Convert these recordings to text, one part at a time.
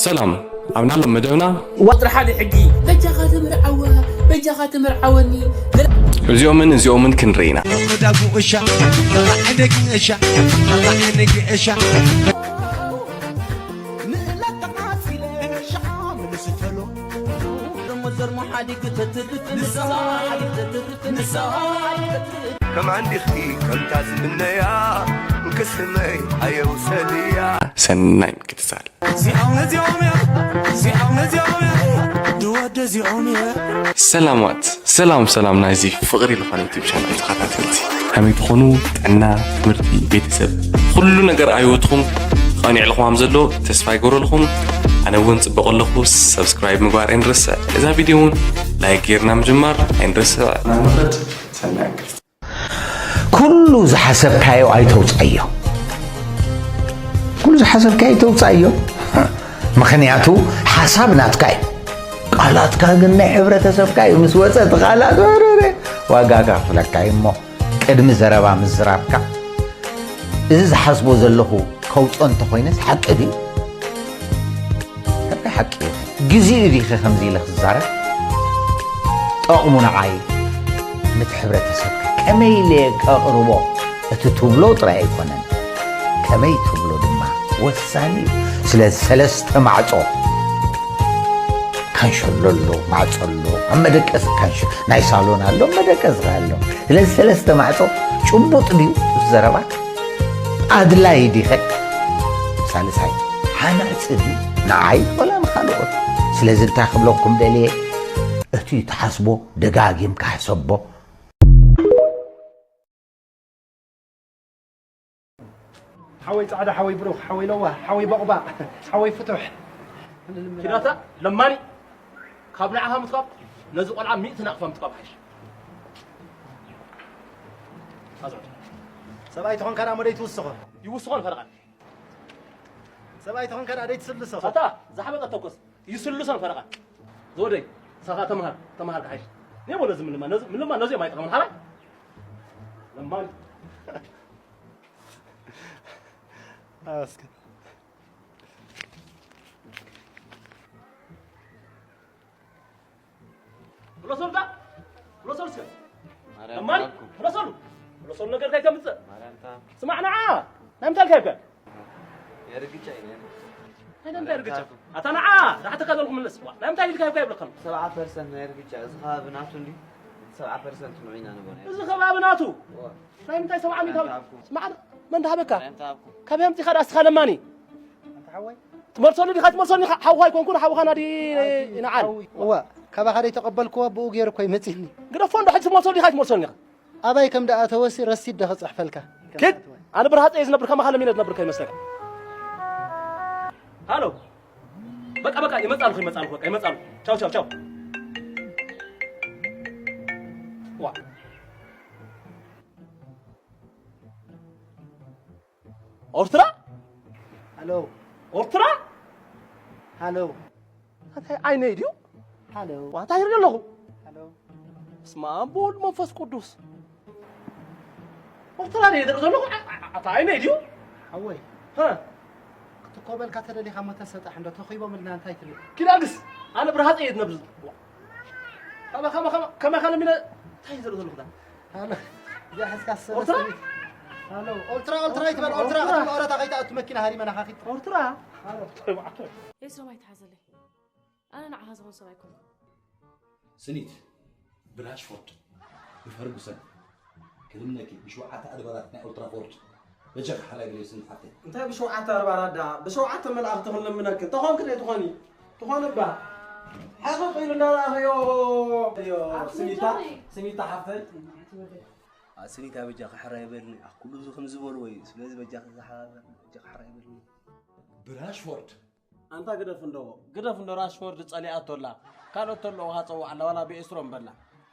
ሰላም፣ ኣብ ናሎም መደብና ቁፅሪ ሓደ ሕጊ። በጃኻ ተምርዓዋ፣ በጃኻ ተምርዓወኒ። እዚኦምን እዚኦምን ክንርኢ ኢና። ከማን ዲኺ ከምታ ዝምነያ፣ ቅስመይ ኣየውሰድያ። ሰናይ ምክትታል። እዚኦም፣ እዚኦም እዮም፣ እዚኦም፣ እዚኦም እዮም፣ ድወደ እዚኦም እዮም። ሰላማት፣ ሰላም፣ ሰላም ናይዚ ፍቕሪ ዝኾነ ዩቲዩብ ቻናል ተኸታተልቲ። ከመይ ትኾኑ? ጥዕና፣ ትምህርቲ፣ ቤተሰብ፣ ኩሉ ነገር ኣብ ህይወትኹም ቐኒዕልኹም ከም ዘሎ ተስፋ ይገብረልኹም። ኣነ እውን ጽቡቕ ኣለኹ። ሰብስክራይብ ምግባር ኣይንረስዕ። እዛ ቪድዮ እውን ላይክ ጌርና ምጅማር ኣይንረስዕ። ናንኸድ ሰናይ እንክርት። ኩሉ ዝሓሰብካዮ ኣይተውፅኣዮ። ኩሉ ዝሓሰብካዮ ኣይተውፅኣዮ። ምኽንያቱ ሓሳብ ናትካ እዩ። ቃላትካ ግን ናይ ሕብረተሰብካ እዩ። ምስ ወፀ እቲ ቃላት ወረረ ዋጋ ከኽፍለካ እዩ። እሞ ቅድሚ ዘረባ ምዝራብካ፣ እዚ ዝሓስቦ ዘለኹ ከውፅኦ እንተኾይነስ ሓቂ ድዩ? እንታይ ሓቂ እዩ? ግዜኡ ዲኸ ከምዚ ኢለ ክዛረብ? ጠቕሙ ንዓይ፣ ነቲ ሕብረተሰብከ ከመይ ኢለ ከቕርቦ? እቲ ትብሎ ጥራይ ኣይኮነን፣ ከመይ ትብሎ ድማ ወሳኒ እዩ። ስለዚ ሰለስተ ማዕጾ፣ ካንሸሎ ኣሎ፣ ማዕጾ ኣሎ፣ ኣብ መደቀሲ ካንሸ-፣ ናይ ሳሎን ኣሎ፣ መደቀሲ ኣሎ። ስለዚ ሰለስተ ማዕጾ ጭቡጥ ድዩ እቲ ዘረባ? ኣድላይ ዲኸ? ሳልሳይ፣ ሃናጺ ድዩ ንዓይ ወላ ንኻልኦት? ስለዚ እንታይ ክብለኩም ደልየ፣ እቲ ትሓስቦ ደጋጊምካ ሕሰቦ። ሓወይ ጻዕዳ፣ ሓወይ ብሩኽ፣ ሓወይ ለዋህ፣ ሓወይ በቑባቕ፣ ሓወይ ፍቱሕ። ኪዳታ ለማኒ፣ ካብ ንዓኻ ምትካብ ነዚ ቆልዓ ሚእቲ ናቕፋ ምትካብ ሓይሽ። ኣዞ። ሰብኣይ ተኾንካ ደኣ እሞ ደይትውስኾ። ይውስኾን ፈረቓን። ሰብኣይ ተኾንካ ደኣ ደይትስልሶ። ኣታ፣ ዝሓበጠ ተኮስ። ይስልሶን ፈረቓን። ዝወደይ፣ ሳኻ ተምሃር፣ ተምሃር ክሓይሽ። እኔ ወለ ዝምልማ፣ ነዚ፣ ምልማ ነዚ የማይጠቕምን ሓራይ። ለማኒ። ኣስከ። ፍለሶልካ? ፍለሶል እስከ። ማርያም ለማኒ፣ ተባልኩ። ፍለሶሉ። ፍለሶሉ ነገር ካይተምጽእ። ማርያም ተባልኩ። ስማዕ ንዓ፣ ናይ ምንታይ ኢልካ ይብካ? የርግጫ እዩ፣ ናይ ምንታይ? ናይ ምንታይ ርግጫ? ኣታ ንዓ፣ ዳሕተካ ዘለኹ ምለስ። ዋ፣ ናይ ምንታይ ኢልካ ይብካ ይብለካ? ሰብዓ ፐርሰንት ናይ ርግጫ፣ እዚ ከባቢ ናቱ እንድዩ። ሰብዓ ፐርሰንት ንዑ ኢና ንበሎ። እዚ ከባቢ ናቱ? ዋ። ናይ ምንታይ ሰብዓ ሚእታዊ? እንታይ ሃብኩ? ስማዕ፣ መን ደሃበካ? እንታይ ሃብኩ? ካበይ ኣምጺኻ ደኣ እስኻ ለማኒ? ኣንታ ሓወይ። ትመልሰሉ ዲኻ? ትመልሰሉ ዲኻ? ሓውኻ ኣይኮንኩን፣ ሓውኻ ናዲ ኣቲ ንዓል። ሓዊ። እዋ፣ ካባኻ ደይ ተቐበልክዎ፣ ብኡ ገይሩ እኮ ይመጺኒ። ግደፎ እንዶ፣ ሕጂ ትመልሰሉ ዲኻ? ትመልሰሉ ዲኻ? ኣባይ ከም ደኣ ተወሲ ረሲድ ዶ ክጽሕፈልካ? ኪድ! ኣነ ብርሃጸ እየ ዝነብር፣ ከማኻ ለሚነ ዝነብር ከይመስለካ። ሃሎ። በቃ፣ በቃ፣ ይመጻልኩ፣ ይመጻልኩ፣ በቃ፣ ይመጻልኩ። ቻው፣ ቻው፣ ቻው። ዋ። ኦርትራ? ሃሎ። ኦርትራ? ሃሎ። እንታይ ዓይነይ ድዩ? ሃሎ። ዋ፣ እንታይ ይርኢ ኣለኹ? ሃሎ። በስመ ኣብ ወወልድ መንፈስ ቅዱስ። ኦርትራ ድየ ዝርኢ ዘለኹ? ኣ-፣ ኣ-፣ ኣታ ዓይነይ ድዩ? ሓወይ። ሃ? ክትኮበልካ ተደሊኻ እሞ ተሰጣሕ እንዶ ተኺቦምልና እንታይ ትብል? ኪዳግስ፣ ኣነ ብርሃፀ እየ ዝነብር። ዋ። ከማ-፣ ከማ-፣ ከማ-፣ ከማኻ ለሚነ እንታይ ዝርኢ ዘለኹ ዳ? ሃሎ። እዚኣ ሒዝካ ሰለስተ ኦርትራ? ሚእቲ። ሃሎ። ኦልትራ፣ ኦልትራ ይትበል፣ ኦልትራ ኦልትራ። ክትብል ኦረታ ከይትኣቱ መኪና ሃሪመና ካኺድ። ኦርትራ? ሃሎ። ኤስሮም ኣይትሓዘለይ። ኣነ ንዓኻ ዝኾን ሰብ ኣይኮንኩን። ስኒት፣ ብራሽፎርድ፣ ብፈርጉሰን፣ ክልምነኪ፣ ብሸውዓተ ኣድባራት ናይ ኦልትራፎርድ፣ በጃኺ ሓራይ በልዮ ስኒት ሓፍተይ። እንታይ ብሸውዓተ ኣድባራት ደኣ? ብሸውዓተ መላእኽቲ ክንልምነኪ። ተኾንኪ ዘይትኾኒ? ትኾኒ እባ። ሕቕቕ ኢሉ እንዳረኣኽዮ። ዮ፣ ኣቲ ስኒታ፣ ጆኒ። ስኒታ ሓፍተይ። ኣ፣ ስኒታ በጃኺ ሓራይ በልኒ። ኣ፣ ኩሉ እዚ ከም ዝበልዎ እዩ። ስለዚ በጃኺ ዝሓ-፣ በጃኺ ሓራይ በልኒ። ብራሽፎርድ። ኣንታ ግደፍ እንዶ፣ ግደፍ እንዶ ራሽፎርድ ጸሊኣቶ ኣላ። ካልኦት ተለዉ ሃጸው ኣላ፣ ዋላ ብኤስትሮም በላ።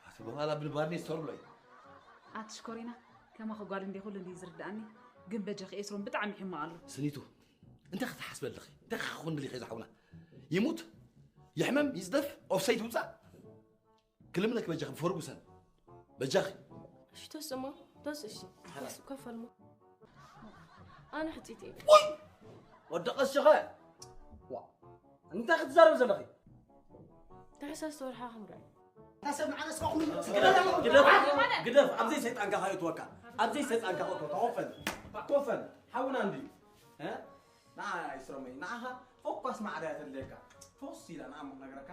ኣቲ በኋላ ብልባርኔ ስተርሎ እዩ። ኣቲ ሽኮሪና፣ ከማኺ ጓል እንዴ ኩሉ እንዴ ዝርድኣኒ፣ ግን በጃኺ ኤስትሮም ብጣዕሚ ሕማቕ ኣሎ። ስኒቱ፣ እንታይ ክትሓስበልኺ? እንታይ ክኾን ድሊኺ ዝሓውና? ይሙት፣ ይሕመም፣ ይዝደፍ፣ ኦፍሳይድ ይውጻእ? ክልምነክ በጃኺ ብፈርጉሰን። በጃኺ። እሺ፣ ተስእሞ፣ ተስ፣ እሺ። ሓራይ። ተስ፣ ከፈልሞ። ኣነ ሕጺት እየ። ውይ! ወደቐ ሽኸ። ዋ፣ እንታይ ክትዛረብ ዘለኺ? ታሕሳስ ወርሓ ክንርኢ። ግደፍ፣ ግደፍ፣ ግደፍ። ኣብዘይ ሰይጣንካ ከእትወካ፣ ኣብዘይ ሰይጣንካ ከእትወካ። ኮፈን፣ ኮፈን፣ ሓውና እንድዩ። እ? ንዓ ይስረመይ፣ ንዓኻ ፈኳስ ማዕረ እያ ተድልየካ። ፈስ ኢላ ንዓ እሞ ክነግረካ።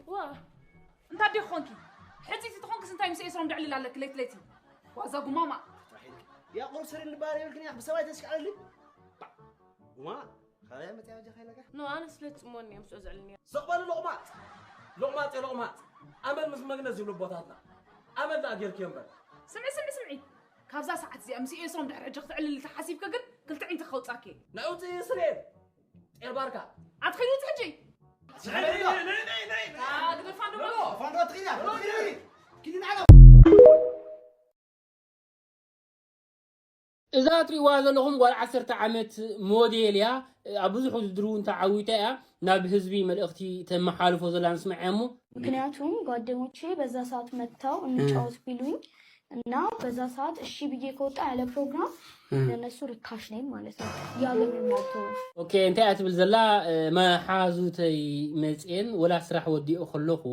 ዋ፣ እንታይ ዲኺ ኾንኪ? ሕጽይቲ ትኾንክስ እንታይ ምስ ኤስሮም ደዕልል ኣለኪ ለይቲ ለይቲ? ዋዛ ጉማማ። ያዕቆብ ሰሪ እንበሃል የብልክን እያ ብሰብኣይ ተስክዓለሊ። ጉማ፣ ካበይ መጽያ ወጀኻ ኢለካ? ኖ፣ ኣነ ስለ ጽሞኒ እዮም ስኦ ዘዕልኒ። ስቕ በሉ ሎቕማጽ፣ ሎቕማጽ፣ ሎቕማጽ። ኣመል ምስ መግነዝ ይብሉ ኣቦታትና። ኣመል ደኣ ጌርክዮ እምበር። ስምዒ፣ ስምዒ፣ ስምዒ። ካብዛ ሰዓት እዚኣ ምስ ኤስሮም ድሕሪ ሕጂ ክትዕልል ተሓሲብኪ ግን ክልተ ዒንትኺ ከውጻኪ። ናይ ውጽኢ ስሬን ጤል ባርካ። ኣትኺ ውጽ ሕጂ። ግደፋ ዶ። ፋንዶ ትኽኛ ትኽኛ ኪዲ ንዓላ እዛ እትሪእዋ ዘለኹም ጓል ዓሰርተ ዓመት ሞዴል እያ። ኣብ ብዙሕ ውድድር እውን ተዓዊታ እያ። ናብ ህዝቢ መልእኽቲ ተመሓልፎ ዘላ ንስምዐ እሞ። ምክንያቱም ጓደኞቼ በዛ ሰዓት መጥተው እንጫወት ቢሉኝ እና በዛ ሰዓት እሺ ብዬ ከወጣ ያለ ፕሮግራም ለነሱ ርካሽ ነኝ ማለት ነው። ያገኙ ማለት ነው። ኦኬ፣ እንታይ እያ ትብል ዘላ? መሓዙተይ መፅኤን ወላ ስራሕ ወዲኦ ከለኹ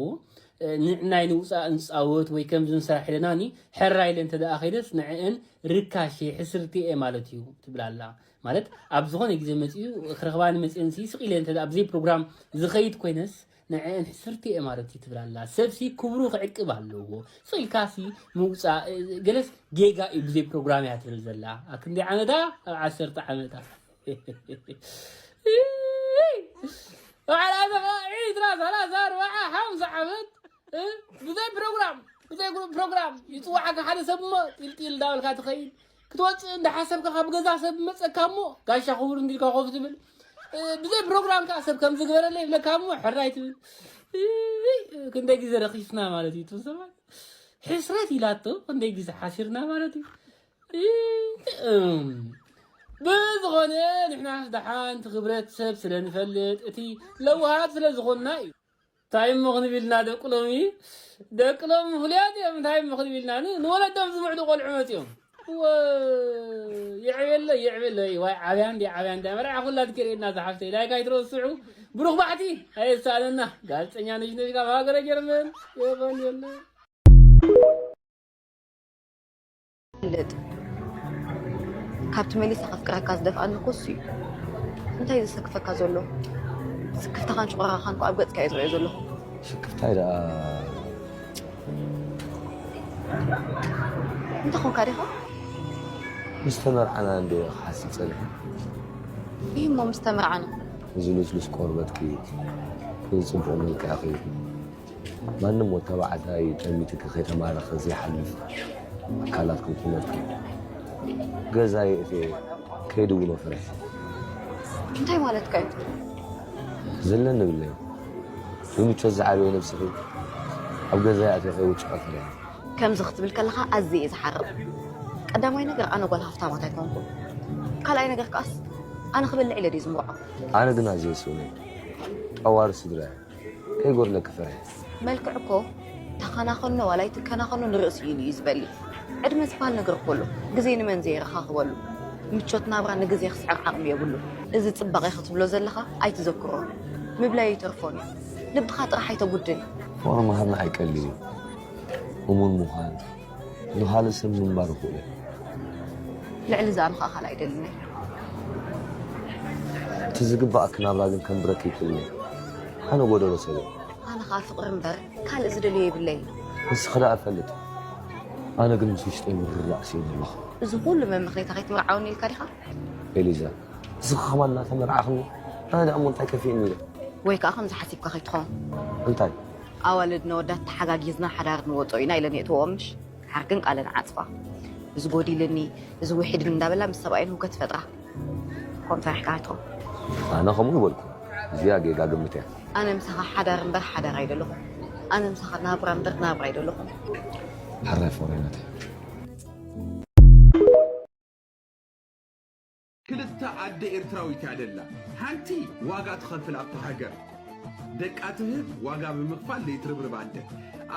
ንዕናይ ንውፃእ ንፃወት ወይ ከምዚ ንስራሕ ኢለናኒ ሕራ ኢለ እንተ ደኣ ከይደስ ንዕእን ርካሽ እየ፣ ሕስርቲ እየ ማለት እዩ ትብል ኣላ። ማለት ኣብ ዝኾነ ግዜ መፂኡ ክረኽባኒ መፅእንሲ ስቕ ኢለ እንተ ደኣ ብዘይ ፕሮግራም ዝኸይድ ኮይነስ ንዕእን ሕስርቲ እየ ማለት እዩ ትብል ኣላ። ሰብሲ ክብሩ ክዕቅብ ኣለዎ። ስቕ ኢልካሲ ምውፃእ ገለስ ጌጋ እዩ ብዘይ ፕሮግራም እያ ትብል ዘላ። ኣብ ክንደይ ዓመታ? ኣብ ዓሰርተ ዓመታ። ባዕላ ተኸዒትራ ሰላሳ ኣርባዓ ሓምሳ ዓመት ብዘይ ፕሮግራም ብዘይ ፕሮግራም ይፅዋዓካ ሓደ ሰብ እሞ ጢልጢል እንዳበልካ ትኸይድ ክትወፅእ እንዳሓሰብካ ካብ ገዛ ሰብ መፀካ እሞ ጋሻ ክቡር እንዲልካ ኮፍ ትብል ብዘይ ፕሮግራም ከዓ ሰብ ከም ዝግበረለ ይብለካ እሞ ሕራይ ትብል ክንደይ ግዜ ረኪስና ማለት እዩ እቶም ሰባት ሕስረት ኢላቶ ክንደይ ግዜ ሓሲርና ማለት እዩ ብዝኾነ ንሕናስ ደሓን እቲ ክብረት ሰብ ስለ ንፈልጥ እቲ ለውሃት ስለ ዝኾንና እዩ እንታይ እሞ ክንብልና ደቂ ሎሚ ደቂ ሎሚ ፍሉያት እዮም እንታይ እሞ ክንብልና ንወለዶም ዝምዕዱ ቆልዑ መፅኦም የዕቤለይ የዕቤለይ ዋይ ዓብያ እንዲ ዓብያ እንዲ መርዓ ኩላ ትክርእና ዝሓፍተይ ላይክ ኣይትረስዑ ብሩኽ ባሕቲ ኣየሳእነና ጋዜጠኛ ነሽነሽ ካብ ሃገረ ጀርመን የቐንየለይ ይፍለጥ። ካብቲ መሊሰ ከፍቅረካ ዝደፍኣኒ እኮ እሱ እዩ። እንታይ እዩ ዘሰክፈካ ዘሎ? ስክፍታኻን ሽቆራኻን እኮ ኣብ ገጽካ እየ ዝሪኦ ዘለኹ። ስክፍታይ ደኣ እንተኾንካ ዲኻ? ምስ ተመርዓና እንደ ክሓስብ ጸኒሐ። ይህ እሞ ምስ ተመርዓና? እዚ ልስሉስ ቆርበትኪ፣ እዚ ጽቡቕ መልክዕኺ፣ ማንም ወዲ ተባዕታይ ጠሚትኪ ከይተማረኸ ዘይሓልፍ ኣካላት ክውክለልኪ ገዛ የእትየ ከይድውሎ ፈሪሐ። እንታይ ማለትካ እዩ? ዘለኒ ብለይ ብምቾት ዝዓበየ ነብስኺ ኣብ ገዛ የእትየ ከይውጭዖ ፈሪሐ። ከምዚ ክትብል ከለኻ ኣዝየ እየ ዝሓርቕ። ቀዳማይ ነገር ኣነ ጓል ሃፍታማት ኣይኮንኩን። ካልኣይ ነገር ከኣስ ኣነ ክበልዕ ኢለ ድየ ዝምርዖ። ኣነ ግን ኣዝየ ስእኑ እየ። ጠዋሪ ስድራ እየ። ከይጎድለኪ ፈርሒ። መልክዕ እኮ ተኸናኸኖ ዋላ ኣይትከናኸኖ ንርእሲ ኢሉ እዩ ዝበሊ። ዕድመ ዝበሃል ነገር እኮ ኣሎ። ግዜ ንመን ዘየረኻኽበሉ። ምቾት ናብራ ንግዜ ክስዕር ዓቕሚ የብሉን። እዚ ጽባቐ ኢኺ ትብሎ ዘለኻ ኣይትዘክሮ። ምብላይ ኣይተርፎን እዩ። ልብኻ ጥራሕ ኣይተጉድል። ፍቕሪ ምሃብ ንዓይ ቀሊል እዩ። እሙን ምዃን ንኻልእ ሰብ ምንባር ይኽእሉ እዮም። ልዕሊ እዚ ኣነ ኸኣ ካልእ ኣይደልን እየ። እቲ ዝግባኣኪ ናብራ ግን ከንብረኪ ኣይክእልን እየ። ኣነ ጎደሎ ሰብ እየ። ኣነ ኸኣ ፍቕሪ እምበር ካልእ ዝደልዮ የብለይን። ንስኺ ደኣ ፈልጢ። ኣነ ግን ምስ ውሽጠይ ምርር ኣእስየ ዘለኹ። እዚ ኹሉ መመኽነይታ ከይትምርዓወኒ ኢልካ ዲኻ? ኤሊዛ፣ ንስኺ ኸማን እናተመርዓኽኒ ኣነ ደኣ እሞ እንታይ ከፊእኒ ኢለ። ወይ ከኣ ከምዚ ሓሲብካ ከይትኸውን። እንታይ? ኣዋልድን ኣወዳት ተሓጋጊዝና ሓዳር ንወጾ ኢና ኢለን የእትወኦ ምሽ? ድሓር ግን ቃለን ዓጽፋ። እዚ ጎዲልኒ፣ እዚ ውሒድኒ እንዳበላ ምስ ሰብኣየን ህውከት ይፈጥራ። ከምኡ ፈሪሕካ ኣይትኸውን። ኣነ ከምኡ ኣይበልኩን። እዚኣ ጌጋ ግምት እያ። ኣነ ምሳኻ ሓዳር እምበር ሓዳር ኣይደለኹን። ኣነ ምሳኻ ናብራ እምበር ናብራ ኣይደለኹን። ሕራይ ፍቕረይ ናተይ። ክልተ ኣደ ኤርትራዊት እያ ደላ። ሓንቲ ዋጋ ትኸፍል ኣብታ ሃገር ደቃ ትህብ ዋጋ ብምኽፋል ዘይትርብርብ ኣደ።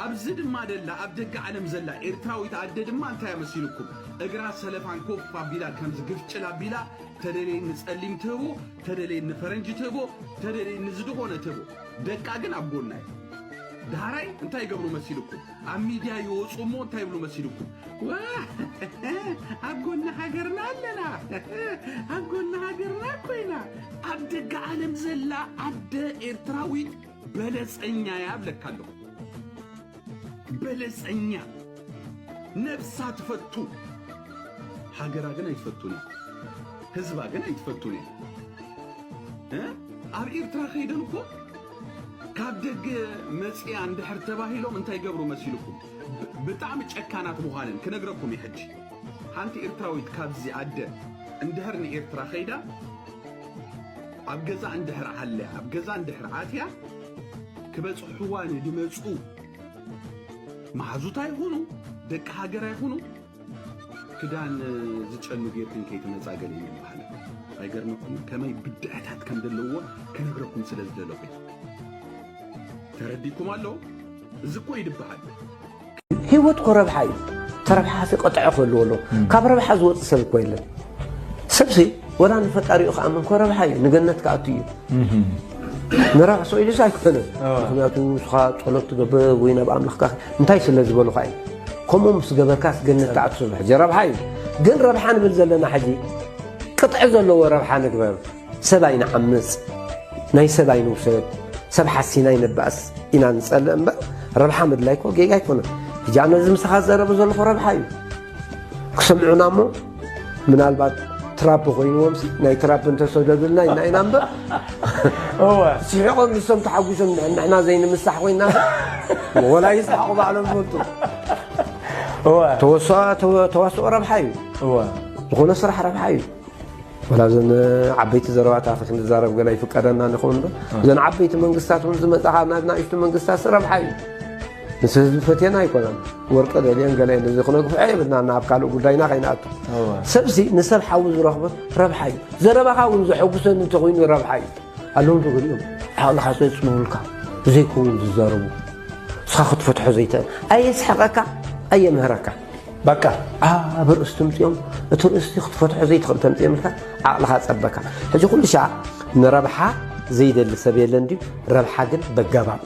ኣብዚ ድማ ደላ ኣብ ደገ ዓለም ዘላ ኤርትራዊት ኣደ ድማ እንታይ መሲልኩም? እግራ ሰለፋን ኮፍ ኣቢላ ከምዚ ግፍጭል ኣቢላ ተደለየ ንጸሊም ትህቦ፣ ተደለየ ንፈረንጂ ትህቦ፣ ተደለየ ንዝድኾነ ትህቦ። ደቃ ግን ኣብ ጎና እዩ። ዳሕራይ እንታይ ይገብሩ መሲልኩም? ኣብ ሚድያ ይወፁ እሞ እንታይ ይብሉ መሲልኩም? ዋ፣ ኣብ ጎኒ ሃገርና ኣለና፣ ኣብ ጎኒ ሃገርና ኮይና። ኣብ ደገ ዓለም ዘላ ኣደ ኤርትራዊት በለፀኛ እያ ብለካ ኣለኹ። በለፀኛ፣ ነብሳ ትፈቱ፣ ሃገራ ግን ኣይትፈቱን እያ። ህዝባ ግን ኣይትፈቱን እያ። እ? ኣብ ኤርትራ ከይደን እኮ ካብ ደገ መጽያ እንድሕር ተባሂሎም እንታይ ይገብሩ መሲልኩም? ብ-፣ ብጣዕሚ ጨካናት ምዃነን ክነግረኩም እየ ሕጂ። ሓንቲ ኤርትራዊት ካብዚ ኣደ እንድሕር ንኤርትራ ከይዳ፣ ኣብ ገዛ እንድሕር ዓልያ፣ ኣብ ገዛ እንድሕር ኣትያ፣ ክበጽሕዋ ንድመጹ መሓዙታ ይኹኑ፣ ደቂ ሃገራ ይኹኑ፣ ክዳን ዝጨኑ ጌርክን ከይትመጻ ገለ ይበሃል። ኣይገርመኩም? ከመይ ብድዐታት ከም ዘለዎ ክነግረኩም ስለ ዝደለኹ። ተረዲኩም ኣሎ? እዚ እኮ ይድበሃል። ህይወት እኮ ረብሓ እዩ። ተረብሓ ሲ ቀጥዐ ክህልዎ ኣለዎ። ካብ ረብሓ ዝወጽእ ሰብ እኮ የለን። ሰብሲ ወላ ንፈጣሪኡ ክኣምን እኮ ረብሓ እዩ። ንገነት ክኣቱ እዩ። ንረብሓ ሰው ኢሉስ ኣይኮነን። ኣዎ። ምክንያቱ ንስኻ ጸሎት ትገብር ወይ ናብ ኣምላኽካ እንታይ ስለ ዝበሉኻ እዩ። ከምኡ ምስ ገበርካስ ገነት ትኣቱ ስለ ሕጂ ረብሓ እዩ። ግን ረብሓ ንብል ዘለና ሕጂ ቅጥዒ ዘለዎ ረብሓ ንግበር። ሰብ ኣይንዓምጽ፣ ናይ ሰብ ኣይንውሰድ፣ ሰብ ሓሲና ኣይንባእስ ኢና ንጸልእ እምበር ረብሓ ምድላይ እኮ ጌጋ ኣይኮነን። ሕጂ ኣነ እዚ ምሳኻ ዝዛረቦ ዘለኹ ረብሓ እዩ። ክሰምዑና እሞ ምናልባት ትራፕ ኮይንዎምሲ ናይ ትራፕ እንተሰደዱልና ኢና ኢና እምበር እወ። ስሒቖም ንሶም ተሓጒሶም ንሕና ዘይንምሳሕ ኮይና ወላ ይስሓቑ ባዕሎም ይፈልጡ። እወ። ተወሳ-፣ ተወ-፣ ተዋስኦ ረብሓ እዩ። እወ። ዝኾነ ስራሕ ረብሓ እዩ። ወላ እዘን ዓበይቲ ዘረባታት ክንዛረብ ገለ ይፍቀደና ንኸውን እምበር፣ እወ። እዘን ዓበይቲ መንግስታት እውን ዝመጻኻ ናብ ንኣሽቱ መንግስታት ረብሓ እዩ። ምስ ህዝቢ ፈትየና ኣይኮናን። ወርቂ ደልየን ገለ ነዚ ክነግፍዖ የብልና ናብ ካልእ ጉዳይና ከይንኣቱ። እወ። ሰብሲ ንሰብ ሓዊ ዝረኽቦ ረብሓ እዩ። ዘረባኻ እውን ዘሐጉሰኒ እንተኾይኑ ረብሓ እዩ። ኣለዉ ዶ ገሊኦም ዓቕልኻ ዘጽንዑልካ ዘይከውን ዝዛረቡ። ንስኻ ክትፈትሖ ዘይትኽእል። ኣየስሕቐካ፣ ኣየምህረካ። በቃ። ኣብ ርእስቲ ምጽኦም፣ እቲ ርእስቲ ክትፈትሖ ዘይትኽእል ተምጽኦም ኢልካ ዓቕልኻ ጸበካ። ሕጂ ኩሉ ሻዕ ንረብሓ ዘይደሊ ሰብ የለን ድዩ? ረብሓ ግን በጋባብ።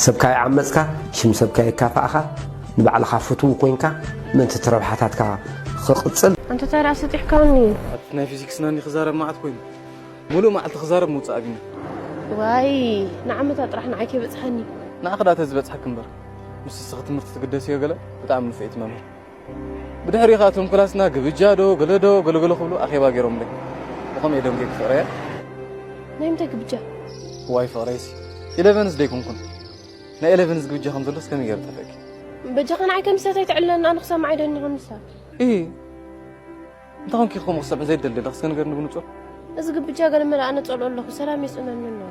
ሰብካ ይዓመጽካ፣ ሽም ሰብካ የካፋእኻ፣ ንባዕልኻ ፍቱው ኮይንካ ምእንቲ እቲ ረብሓታትካ ክቕጽል። ኣንተ ታዲያ ኣሰጢሕካኒ። ኣቲ ናይ ፊዚክስ ናኒ ክዛረብ መዓት ኮይኑ። ሙሉእ መዓልቲ ክዛረብ ምውጻእ ኣቢኒ። ዋይ፣ ንዓመታ ጥራሕ ንዓይ ከይበጽሓኒ። ንዓኺ ደኣ ተዝበጽሓኪ እምበር። ምስ እስኺ ትምህርቲ ትግደስዮ ገለ ብጣዕሚ ንፍዒት መምህር። ብድሕሪኡ ኸኣ እቶም ክላስና ግብጃ ዶ፣ ገለ ዶ፣ ገለ ገለ ክብሉ ኣኼባ ገይሮምለይ። ብኸምኡ እየ ደንጒየኪ ፍቕረያ። ናይ ምንታይ ግብጃ? ዋይ ፍቕረይሲ፣ ኢለቨንስ ደይኮንኩን። ናይ ኢለቨንስ ግብጃ ከም ዘሎስ ከመይ ገይሩ ጠፍእኪ? በጃኻ ንዓይ ከም ስህተት ኣይተዕልለኒ፣ ኣነ ክሰምዓ ኣይደኒ ከም ንሳ። እሂ፣ እንታይ ኮንኪ ከምኡ ክሰምዕ ዘይደሊ ዘለኺ? እስከ ንገርኒ ብንጹር። እዚ ግብጃ ገለ መለ ኣነ ጸልኦ ኣለኹ፣ ሰላም የስእነኒ ኣሎ።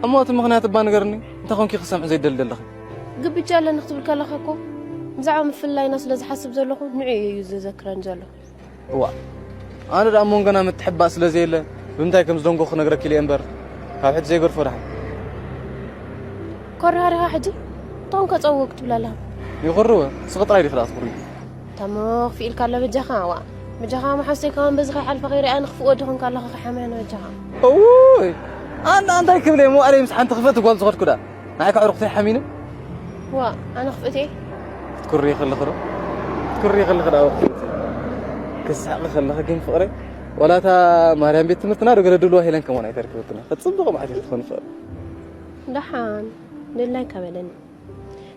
እሞ እቲ ምኽንያት እባ ንገርኒ፣ እንታይ ኮንኪ ክሰምዕ ዘይደሊ ዘለኺ? ግብጃ ኣለኒ ክትብል ከለኻ እኮ፣ ብዛዕባ ምፍልላይና ስለ ዝሓስብ ዘለኹ፣ ንዕኡ እዩ ዘዘክረኒ ዘሎ። እዋእ፣ ኣነ ደኣ መንጎና ምትሕብባእ ስለ ዘየለ፣ ብምንታይ ከም ዝደንጎ ክነግረኪ ኢለ እምበር፣ ካብ ሕጂ ዘይገድፎ ደሓን። ኮሪኻ ዲኻ ሕጂ? እንታይ ኮንካ ጸውዕ ክትብል ኣለኻ? ይኹርወ፣ ንስኺ ጥራይ ዲኺ ደኣ ትኹርዩ? ታሞ ክፍእ ኢልካ ኣሎ በጃኻ፣ ዋእ። በጃኻ መሓሰይ ከማን በዚ ከይሓልፈ ከይርኣ ንኽፍእ ወዲ ኮንካ ኣለኻ ከሓምያ ንበጃኻ። እውይ! ኣነ እንታይ ክብል እየ መዋእለይ ምስ ሓንቲ ክፍእቲ ጓል ዝኸድኩ ደኣ? ንዓይ ከዕሩኽተይ ሓሚነ? ዋእ፣ ኣነ ክፍእቲ እየ? ክትኩሪ ከለኺ ዶ? ክትኩሪ ከለኺ ደኣ ወቅቲ ክስሕቂ ከለኺ ግን ፍቕረይ፣ ዋላ እታ ማርያም ቤት ትምህርትና ዶ ገለ ድልዋ ሄለን ከማን ኣይተርክበትና። ክትጽብቕ መዓት ኢኺ ትኾኒ ፍቕረይ። ደሓን፣ ደላይካ በለኒ።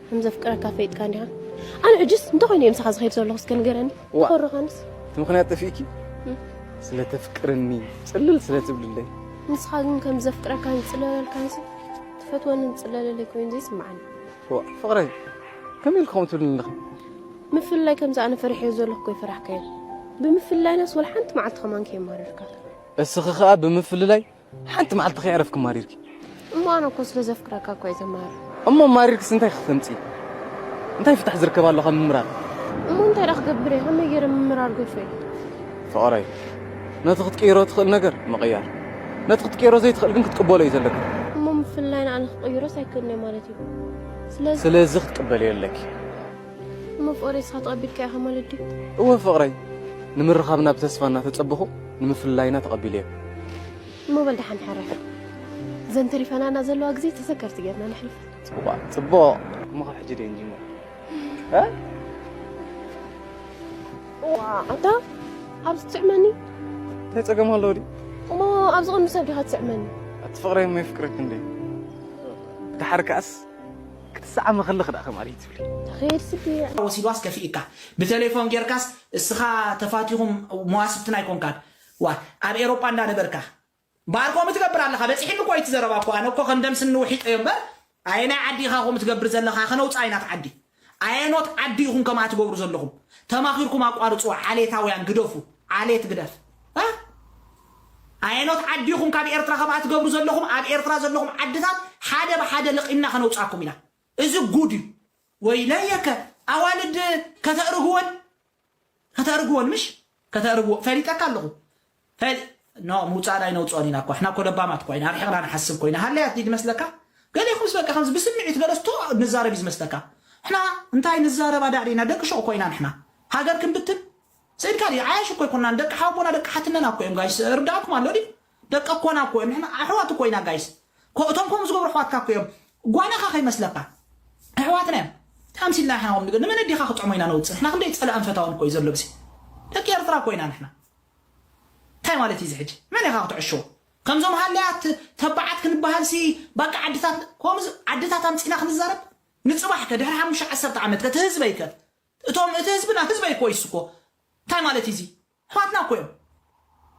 ከም ዘፍቅረካ ፈይጥካ እንዲኻ። ኣነ ሕጅስ እንታይ ኮይኑ እየ ምሳኻ ዝኸይድ ዘለኹ እስከ ንገረኒ። ዋ። ተኾርኻንስ? እቲ ምኽንያት ጠፊእኪ? እም። ስለ ተፍቅርኒ፣ ጽልል ስለ ትብልለይ። ንስኻ ግን ከም ዘፍቅረካን ዝጽለለልካንሲ፣ ትፈትወንን ትጽለለለይ ኮይኑ ዘይስምዓኒ። ዋ፣ ፍቕረይ፣ ከመይ ኢልኪ ከምኡ ትብልኒ ኣለኺ? ምፍልላይ ከምዚ ኣነ ፈሪሐዮ ዘለኹ እኮ ኣይፈራሕካዮን። ብምፍልላይናስ ወላ ሓንቲ መዓልቲ ከማን ከየማረርካ። እስኺ ኸኣ ብምፍልላይ ሓንቲ መዓልቲ ከየዕረፍኪ ማሪርኪ። እሞ ኣነ እኮ ስለ ዘፍቅረካ እኮ እየ ዘማርር። እሞ ማሪርክስ እንታይ ክተምጽኢ? እንታይ ፍታሕ ዝርከብ ኣሎ ካብ ምምራር? እሞ እንታይ ደኣ ክገብር እየ? ከመይ ገይረ ምምራር ገድፎ እየ? ፍቕረይ፣ ነቲ ክትቅይሮ ትኽእል ነገር ምቕያር፣ ነቲ ክትቅይሮ ዘይትኽእል ግን ክትቅበሎ እዩ ዘለካ። እሞ ምፍልላይና ኣነ ክቕይሮስ ኣይክእልን እየ ማለት እዩ? ስለዚ ስለዚ ክትቅበልዮ ኣለኪ። እሞ ፍቕረይ ንስኻ ተቐቢልካዮ ኢኻ ማለት ድዩ? እወ ፍቕረይ፣ ንምርኻብና ብተስፋ እናተጸበኹ ንምፍልላይና ተቐቢለዮ። እሞ በል ደሓን ሕረፍ። እዘን ተሪፈናና ዘለዋ ግዜ ተዘከርቲ ጌርና ነሕልፈን። ጽቡቕ ጽቡቕ። እሞ ካብ ሕጂ ደይ ንጅምር። እ? ዋ ኣታ ኣብዚ ትስዕመኒ? እንታይ ጸገም ኣለዎ ድዩ? እሞ ኣብዚ ቅድሚ ሰብ ዲኻ ትስዕመኒ? ኣቲ ፍቕረይ እሞ የፍቅረኪ እንዴ? ደሓር ከኣስ ክትሰዓሚ ከለኺ ደኣ ከማን እዩ ትብሊ። ተኸየድ ስዲ ወሲድዋስ ከፊእካ ብቴሌፎን ጌርካስ እስኻ ተፋቲኹም መዋስብትና ኣይኮንካን። ዋ ኣብ ኤሮጳ እንዳነበርካ ባር ከምኡ ትገብር ኣለኻ። በጺሕኒ እኮ እዩ እቲ ዘረባ እኮ። ኣነ እኮ ከም ደም ስኒ ውሒጠዮ እምበር ኣየናይ ዓዲ ኢኻ ከምኡ ትገብር ዘለኻ? ከነውጽኣ ኢና እቲ ዓዲ። ኣየኖት ዓዲ ኢኹም ከምኣ ትገብሩ ዘለኹም? ተማኺርኩም ኣቋርጽዎ። ዓሌታውያን ግደፉ። ዓሌት ግደፍ። እ? ኣየኖት ዓዲ ኢኹም ካብ ኤርትራ ከምኣ ትገብሩ ዘለኹም? ኣብ ኤርትራ ዘለኹም ዓድታት ሓደ ብሓደ ለቒምና ከነውጽኣኩም ኢና። እዚ ጉድ እዩ። ወይለየከ ኣዋልድ ከተእርግወን ከተእርግወን ምሽ ከተእርግዎ ፈሊጠካ ኣለኹ። ፈል ኖ ምውፃእ ዳይ ነውፅኦን ኢና እኮ። ሕና እኮ ለባማት እኮ ኢና። ኣርሒቕና ንሓስብ ኮይና ሃለያት ድዩ ዝመስለካ? ገሌኹምስ በቃ ከምዚ ብስምዒት ገለስቶ ንዛረብ እዩ ዝመስለካ። ሕና እንታይ ንዛረብ ኣዳዕዲና ደቂ ሾቕ ኮይና ንሕና ሃገር ክንብትን ስእልካ ድዩ? ዓያሽ እኮ ኣይኮናን። ደቂ ሓቦና ደቂ ሓትነና እኮ እዮም ጋይስ። እርዳእኩም ኣሎ ድዩ? ደቂ ኣኮና እኮ እዮም። ንሕና ኣሕዋት እኮ ኢና ጋይስ። ኮ- እቶም ከምኡ ዝገብሩ ኣሕዋትካ እኮ እዮም። ጓናኻ ከይመስለካ። ኣሕዋትና እዮም። ታምሲልና ንሕና ከም ንገ- ንመን ኣዲኻ ክጥዕሞ ኢና ነውፅእ? ንሕና ክንደይ ፀላእን ፈታውን እኮ እዩ ዘሎ ግዜ። ደቂ ኤርትራ እኮ ኢና ንሕና። እንታይ ማለት እዩ እዚ ሕጂ? መን ኢኻ ክትዕሽዎ? ከምዞም ሃለያት ተባዓት ክንበሃል ሲ ባቃ ዓድታት ከምዚ ዓድታት ኣምፂና ክንዛረብ ንፅባሕ ከ ድሕሪ ሓሙሽተ ዓሰርተ ዓመት ከ እቲ ህዝበይ ከ እቶም እቲ ህዝብና ህዝበይ እኮ ይስኮ እንታይ ማለት እዩ እዚ ኣሕዋትና እኮ እዮም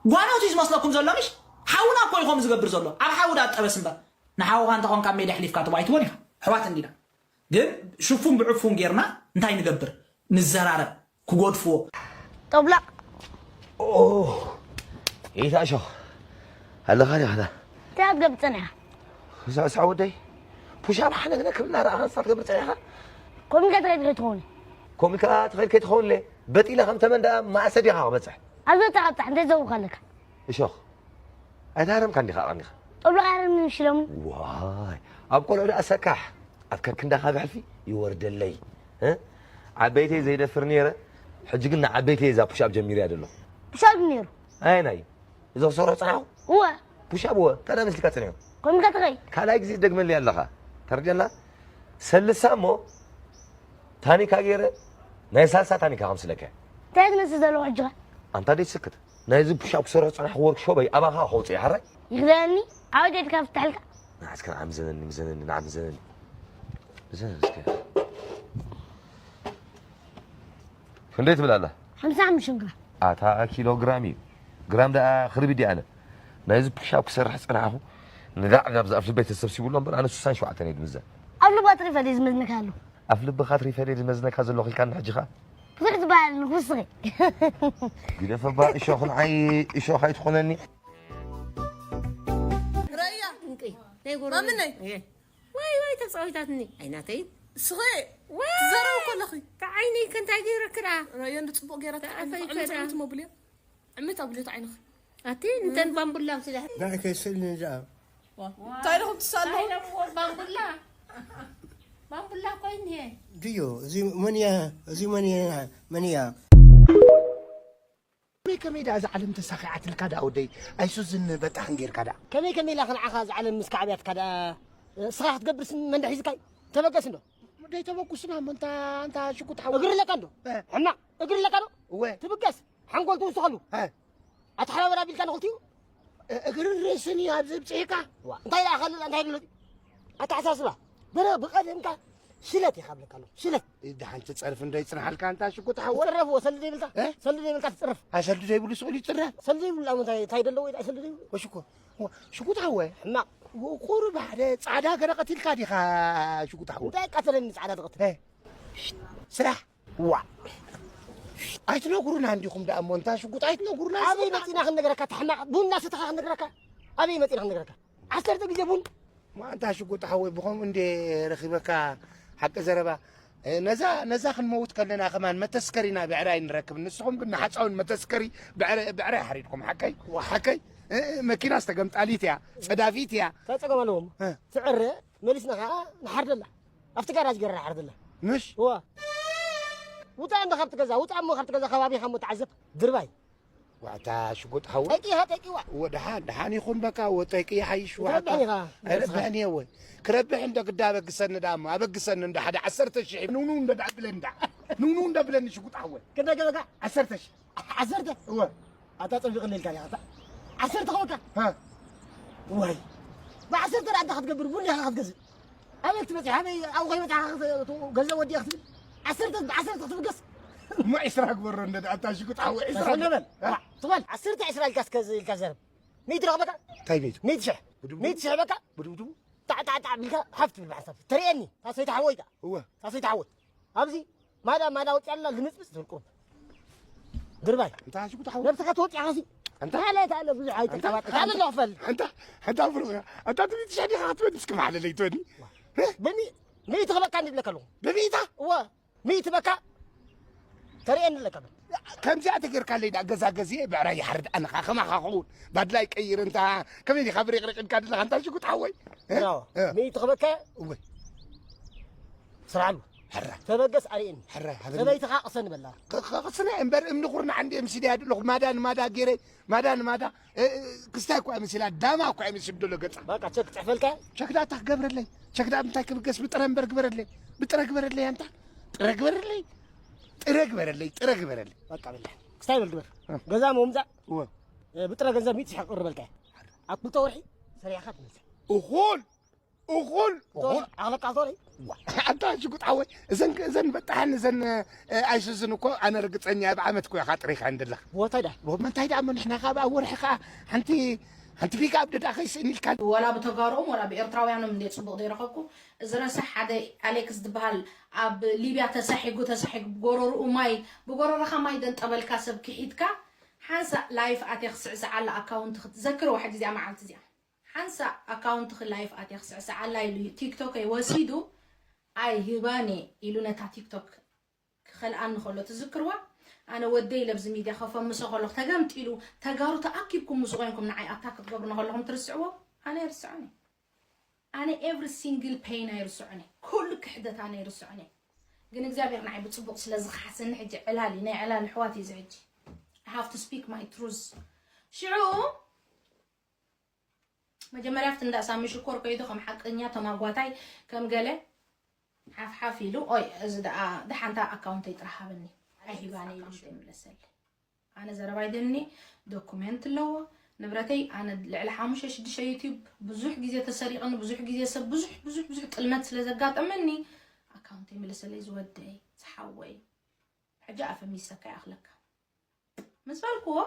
ጓኖት እዩ ዝመስለኩም ዘሎ ምሽ ሓውና እኮ ይኾም ዝገብር ዘሎ ኣብ ሓው ዳ ጠበስ እምበር ንሓውኻ እንተኾንካ ሜዳ ሕሊፍካ ትባይትዎን ኢኻ ኣሕዋት እንዲና ግን ሽፉን ብዕፉን ጌርና እንታይ ንገብር ንዘራረብ ክጎድፍዎ ጦብላቕ ይታ እሾኽ ኣለኻ ዲኻ እንታይ ክትገብር ጸኒሕካ? ሳዕ ሳዕ ወደይ ፑሻፕ ሓነግነ ክብልና ረኣኻ ንሳ ትገብር ጸኒሕካ? ኮሚልካ ትኸይድ ከይትኸውን ኮሚልካ ትኸይድ ከይትኸውን ለ በጢለ ከም ተመን ደኣ መኣሰ ዲኻ ክበጽሕ? ኣብ ዘተቐጥሕ እንታይ ዘውካ ኣለካ? እሾኽ ኣይተሃረምካን ዲኻ ኣቐኒኻ? ጦብላቕ ያረምኒ ሽለሙ ዋይ ኣብ ቆልዑ ደኣ ሰካሕ ኣብ ከርክንዳኻ ብሕልፊ ይወርደለይ እ? ዓበይተይ ዘይደፍር ነይረ ሕጂ ግን ንዓበይተይ እዛ ፑሽ ኣብ ጀሚርያ ደሎ ፑሻብ ነይሩ ኣየናይ እዞ ክሰርሖ ጸናሕኩ እወ ፑሻብ እወ እንታይ ደኣ መሲልካ ጸኒሑ ከምኡ ኢልካ ትኸይ ካልኣይ ግዜ ትደግመለይ ኣለኻ ተረድአና ሰልሳ እሞ ታኒካ ገይረ ናይ ሳልሳ ታኒካ ከምስለካ እንታይ ትመስል ዘለኹ ሕጂ ኸ ኣንታ ደይ ትስክት ናይዚ ፑሻፕ ክሰርሖ ዝጸናሕኩ ወርክሾበይ ኣባኻ ከውፅእ እየ ሓራይ ይኽደነኒ ዓወት የድካ ፍትሐልካ ንዓስከ ንዓ ምዘነኒ ምዘነኒ ንዓ ምዘነኒ ምዘነኒ እስከ ክንደይ ትብል ኣላ ሓምሳ ሓሙሽተ ግራም ኣታ ኪሎ ግራም እዩ ግራም ደኣ ክርቢድ ኣነ ናይዚ ፑሻፕ ክሰርሕ ዝጸናሕኩ ንዳዕ ጋብዛ ኣብ ልበይ ተሰብሲቡ ኣሎ እምበር ኣነ ስሳን ሸውዓተን እየ ዝምዘን ኣብ ልባ ትሪፈ ድዩ ዝመዝነካ ኣሎ ኣብ ልብኻ ትሪፈ ድየ ዝመዝነካ ዘለኹ ኢልካኒ ሕጂ ኸኣ ብዙሕ ዝበሃል ንኹስኺ ግደፈባ እሾኽ ንዓይ እሾኽ ኣይትኾነኒ ረያ ማምነይ ወይ ወይ ተፃዊታትኒ ኣይናተይ ስኸ ትዘረው ከለኺ ተዓይነይ ከንታይ ገይረክራ ረዮ እንድፅቡቅ ገይራ ተዓፈይ ከዳ ትመብልዮ ዕምት ኣብልዮ ተዓይንኺ ኣቲ እንተን ባምቡላ ምስላ ንዓይ ከይስእልኒ ደኣ እንታይ ኢኹም ትሳለዉ ባምቡላ ባምቡላ ኮይን እየ ድዮ እዚ መን እያ እዚ መን እያ መን እያ ከመይ ከመይ ደኣ እዛ ዓለም ተሳኺዓትልካ ደኣ ወደይ ኣይሱዝን በጣሕን ጌርካ ደኣ ከመይ ከመይ ኢላ ክንዓኻ እዛ ዓለም ምስ ካዕብያትካ ደኣ እስኻ ክትገብርስ መንዳ ሒዝካይ ተበገስ እንዶ ደይ ተበጉስና እሞ እንታ እንታ ሽጉጥ ሓወ እግሪ ኣለካ እንዶ ሕማቕ እግሪ ኣለካ ዶ እወ ትብገስ ሓንጎል ትውስኸሉ ኣተሓባበር ኣቢልካ ንኽልቲኡ እግርን ርእስን እዩ ኣብዚ ብፅሒካ እንታይ ደኣ ካልእ እንታይ ድሎ ኣተሓሳስባ በረ ብቐደምካ ሽለት ኢኻ ብለካ ኣሎ ሽለት ደሓንቲ ፀርፊ እንዶ ይፅንሓልካ እንታ ሽጉጥ ሓወ ትፅረፍዎ ሰልዲ ዘይብልካ ሰልዲ ዘይብልካ ትፅረፍ ኣሰልዲ ዘይብሉ ስቕሉ ይፅረፍ ሰልዲ ዘይብሉ ኣሞ እንታይ እንታይ ደለዎ ኢዳ ሰልዲ ዘይብሉ ወሽኮ ሽጉጥ ሓወ ሕማቕ ቁሩብ ሓደ ፃዕዳ ገረ ቀቲልካ ዲኻ ሽጉጥ ሓወ እንታይ ቀተለኒ ፃዕዳ ትቐትል ስራሕ ዋ ኣይትነግሩና እንዲኹም ደኣ እሞ እንታ ሽጉጥ ኣይትነግሩና ኣበይ መፂና ክንነግረካ ተሕማቕ ቡን እናሰተኻ ክንነግረካ ኣበይ መፂና ክንነግረካ ዓሰርተ ግዜ ቡን ማንታ ሽጉጥ ሓወይ ብኸምኡ እንዴ ረኺበካ ሓቂ ዘረባ ነዛ ነዛ ክንመውት ከለና ከማን መተስከሪና ብዕራይ ንረክብ ንስኹም ግን ንሓፃውን መተስከሪ ብዕራይ ሓሪድኩም ሓቀይ ሓቀይ መኪና ዝተገምጣሊት እያ ፀዳፊት እያ ተፀገም ኣለዎም ትዕረ መሊስና ከዓ ንሓርደላ ኣብቲ ጋራጅ ገይራ ሓርድላ። ምሽ? እዋ። ውጻእ እንዶ ካብቲ ገዛ፣ ውጻእ እሞ ካብቲ ገዛ ከባቢኻ እሞ ተዓዘብ። ድርባይ። ዋዕታ ሽጉጥ ሓወይ። ጠቂኻ ጠቂዋ። እወ፣ ደሓን፣ ደሓን ይኹን በቃ፣ እወ፣ ጠቂ ይሓይሽ፣ ዋዕታ። ክትረብሕን ኢኻ። ኣይረብሕን እየ፣ እወ። ክረብሕ እንዶ ግዳ ኣበግሰኒ ደኣ እሞ፣ ኣበግሰኒ እንዶ ሓደ ዓሰርተ ሽሕ። ንውንው እንዶ ደኣ ብለኒ ደኣ። ንውንው እንዶ ብለኒ ሽጉጥ ሓወይ። ክንደይ ገበካ? ዓሰርተ ሽሕ። ዓሰርተ? እወ። ኣታ ጸቢቕኒ ኢልካ ዲኻ? ኣታ ዓሰርተ ኸውካ? ሃ። ዋይ። ብዓሰርተ ደኣ እንታይ ክትገብር? ቡን ኢኻ ክትገዝእ። ኣበይ ክትበጽሕ? ኣበይ ኣብኡ ከይበጽሓ ክት-፣ ገንዘብ ወዲኣ ክትብል? ዓሰርተ፣ ብዓሰርተ ክትብገስ? እሞ ዒስራ ግበሮ እንደ ኣታ ሽጉጥ ሓወ፣ ዒስራ ተሰለመን። ግበሮ። ዋ፣ ትበል። ዓሰርተ ዒስራ ኢልካ እስከ ዝ-፣ ኢልካ ዘረብ። ሚእቲ ረኽበካ? እንታይ ሚእቲ? ሚእቲ ሽሕ። ብድብድቡ? ሚእቲ ሽሕ በቃ? ብድብድቡ? ጣዕ፣ ጣዕ፣ ጣዕ ቢልካ ሓፍ ትብል ብሓሳብ። ተርእየኒ። ታሰይቲ ሓወይ ከኣ። እወ። ታሰይቲ ሓወይ። ኣብዚ ማዳ፣ ማዳ ወጽያ ኣላ ልምጽምጽ ትብል ቁሩብ። ድርባይ። እንታይ ሽጉጥ ሓወይ? ነብስኻ ትወጽያ ኸሲ። ኣንታ? ማለት ኣለ ብዙሕ ኣይተቀባጥር። ኣንታ? ኣለ ዶ ክፈል? ኣንታ? ኣንታ ብሩኽ፣ ኣንታ ትቢት ሸዲኻ ክትበኒ እስኪ ማዕለለይ ትበኒ? ብሚ-፣ ሚእቲ ክበካ እንዲ ብለካ ኣለኹ። ብሚእታ? እወ፣ ሚእቲ በካ ተርእየኒ ኣለካ። ከምዚኣ ተጌርካለይ ደኣ ገዛ ገዚኤ ብዕራይ ይሓርድ ኣነ ኸኣ ከማኻ ክኸውን። ባድላይ ቀይር እንታ ከመይ ዲኻ ብሪቕሪቕ ኢልካ ዘለኻ ኣንታ ሽጉጥ ሓወይ? እ? ኖ፣ እ? ሚእቲ ክበካ እወ። ስርዓሉ። ሕራይ። ተበገስ ኣርእየኒ። ሕራይ፣ ሃበኒ። ሰበይትኻ ቅሰኒ በላ። ቅ-፣ ቅ-፣ ቅስነ እምበር እምኒ ኩርናዕ እንድየ ምሲለያ ዘለኹ። ማዳ ንማዳ ገይረ፣ ማዳ ንማዳ፣ እ፣ እ፣ ክስታይ እኮ እያ መሲላ፣ ዳማ እኮ እያ መሲሉ ዘሎ ገጻ። በቃ ቸክ ጽሕፈልካ? ቸክ ዳታ ክገብረለይ። ቸክ ዳ ምንታይ ክብገስ ብጥረ እምበር ግበረለይ። ብጥረ ግበረለይ ኣንታ። ጥረ ግበረለይ። ጥረ ግበረለይ፣ ጥረ ግበረለይ። በቃ በላ። ክስታይ በል ግበር። እ። ገዛ ምምጻእ? እወ። እ፣ ብጥረ ገንዘብ ሚእቲ ሽሕ ቅርበልካ። ኣብ ክልተ ወርሒ ሰሪሕኻ ትመጽእ። እኹል። እኹል፣ እኹል። ኣቕለቃ ሶሪ። ዋ፣ ኣንታ ሽጉጥ ሓወይ፣ እዘን፣ እዘን በጣሕን እዘን፣ እ፣ ኣይሱዝን እኮ ኣነ ርግጸኛ እየ፣ ብዓመት እኮ ኢኻ ጥሪኻ እንደለኻ። ቦታይ ዳ? ዎ፣ መንታይ ደኣ እሞ ንሕና ካብ ኣብ ወርሒ ከኣ ሓንቲ፣ ሓንቲ ፒክኣፕ ደኣ ከይስእን ኢልካ። ወላ ብተጋሩኦም ወላ ብኤርትራውያኖም እንድየ ጽቡቕ ዘይረኸብኩ። እዚ ረሳሕ ሓደ ኣሌክስ ዝበሃል ኣብ ሊብያ ተሳሒጉ፣ ተሳሒጉ ብጎረርኡ ማይ፣ ብጎረርኻ ማይ ደንጠበልካ ሰብ ክሒድካ፣ ሓንሳእ ላይፍ ኣትየ ክስዕስዓላ ኣካውንት ክትዘክርዋ ሕጂ እዚኣ መዓልቲ እዚኣ። ሓንሳእ ኣካውንትኺ ላይፍ ኣትየ ክስዕስዓላ ኢሉ ቲክቶከይ ወሲዱ፣ ኣይህባን እየ ኢሉ ነታ ቲክቶክ ክኸልኣኒ ከሎ ትዝክርዋ? ኣነ ወደይ ኢለ ኣብዚ ሚድያ ከፈምሶ ከለኹ ተገምጢሉ፣ ተጋሩ ተኣኪብኩም ምስኡ ኮይንኩም ንዓይ ኣታክ ክትገብሩኒ ከለኹም ትርስዕዎ? ኣነ ኣይርስዖን እየ። ኣነ ኤቭሪ ሲንግል ፔን ኣይርስዖን እየ። ኩሉ ክሕደት ኣነ ኣይርስዖን እየ። ግን እግዚኣብሔር ንዓይ ብጽቡቕ ስለ ዝኸሓሰኒ ሕጂ ዕላል እዩ፣ ናይ ዕላል ኣሕዋት እዩ እዚ ሕጂ። I have to speak my truth። ሽዑ መጀመርያ ኣብቲ እንዳ ሳሚ ሽኮር ከይዱ ከም ሓቀኛ ተማጓታይ ከም ገለ ሓፍሓፍ ኢሉ፣ ኦይ፣ እዚ ደኣ ደሓንታ ኣካውንተይ ጥራሕ ሃበኒ፣ ኣይሂባን ኢሉ ይምለሰለይ። ኣነ ዘረባይ ደኒ ዶኩሜንት ኣለዎ ንብረተይ። ኣነ ልዕሊ ሓሙሽተ ሽዱሽተ ዩቲዩብ ብዙሕ ግዜ ተሰሪቕኒ፣ ብዙሕ ግዜ ሰብ ብዙሕ፣ ብዙሕ፣ ብዙሕ ጥልመት ስለ ዘጋጠመኒ ኣካውንተይ ምለሰለይ ዝወደይ፣ ዝሓወይ። ሕጂ ኣፈሚሰካ ይኣኽለካ። ምስ በልክዎ፣